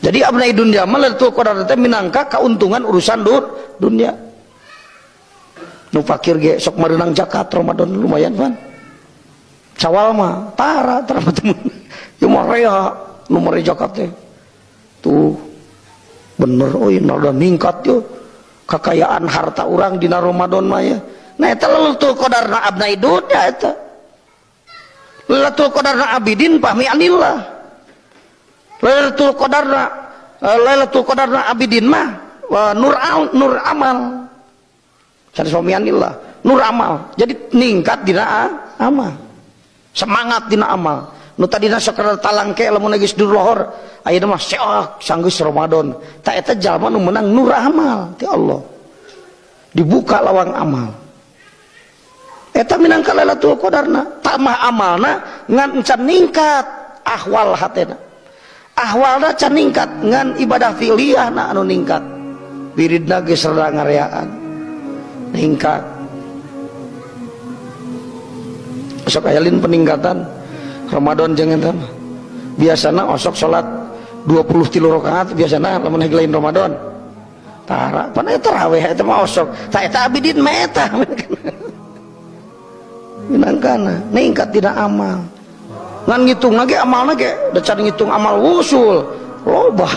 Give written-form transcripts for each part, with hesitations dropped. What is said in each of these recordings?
Jadi abnai dunia mah Lailatul Qadar teh minangka keuntungan urusan dunia. Nu fakir ge sok merenang zakat Ramadan lumayan pan. Sawal mah tara tara temen. Ieu mah rea nu mere zakat teh. Tuh bener euy, rada ningkat yo kekayaan harta orang dina Ramadan mah ya. Nah, eta Lailatul Qadarna abnai dunya eta. Lailatul Qadarna abidin fahmi anillah. Lailatul Qadarna, Lailatul Qadarna abidin mah nur al, nur amal. Sanes fahmi anillah, nur amal. Jadi ningkat dina amal. Semangat dina amal. Nu tadina sok talangke lamun geus di lohor, ayeuna mah seok sanggeus Ramadan. Ta eta jalma nu menang nur amal ti Allah. Dibuka lawang amal. Eta minangka Lailatul Qadarna, tambah amalna ngan can ningkat ahwal hatena. Ahwalna can ningkat ngan ibadah fi'liyahna anu ningkat. Wiridna geus rada ngareaan. Ningkat. Sok aya lin peningkatan Ramadan jeung eta mah. Biasana osok salat 23 rakaat biasana lamun heg lain Ramadan. Tara, pan eta tarawih eta mah osok. Ta eta abidin mah eta. Minangkana ningkat dina amal. Ngan ngitung lagi amalna ge da can ngitung amal wusul loba.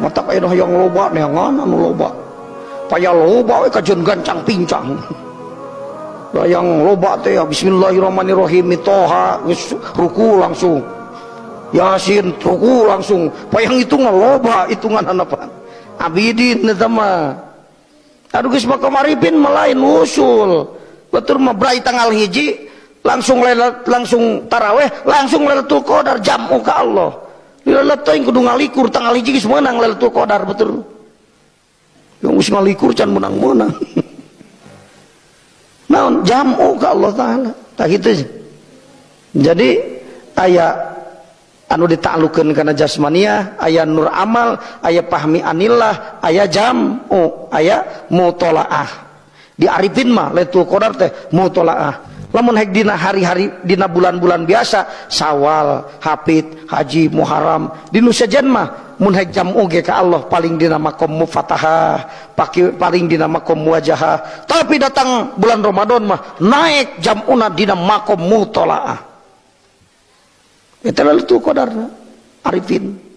Matak aya hayang loba neangan anu loba. Paya loba we kajeun gancang pincang. Yang loba teh ya bismillahirrahmanirrahim toha geus ruku langsung. Yasin ruku langsung. Payang hitungan loba hitungan apa? Abidin eta mah. Aduh geus makom arifin mah lain usul. Batur mah brai tanggal 1 langsung lailat, langsung taraweh, langsung Lailatul Qadar jamu ka Allah. Lila teuing kudu ngalikur tanggal 1 geus meunang Lailatul Qadar betul. Yang geus ngalikur can menang-menang. Naon jamu ka Allah Taala. Tak gitu. Jadi aya anu ditaklukeun kana jasmaniah, aya nur amal, aya fahmi anillah, aya jamu, aya mutolaah. Di arifin mah Lailatul Qadar teh mutolaah. Lamun hek dina hari-hari dina bulan-bulan biasa, Sawal, Hafid, Haji, Muharram, di nu sejen mah mun hek jamu ge ka Allah paling dina makom mufatahah, paling dina makom muwajahah. Tapi datang bulan Ramadan mah naik jamuna dina makom mutolaah. Eta Lailatul Qadarna arifin.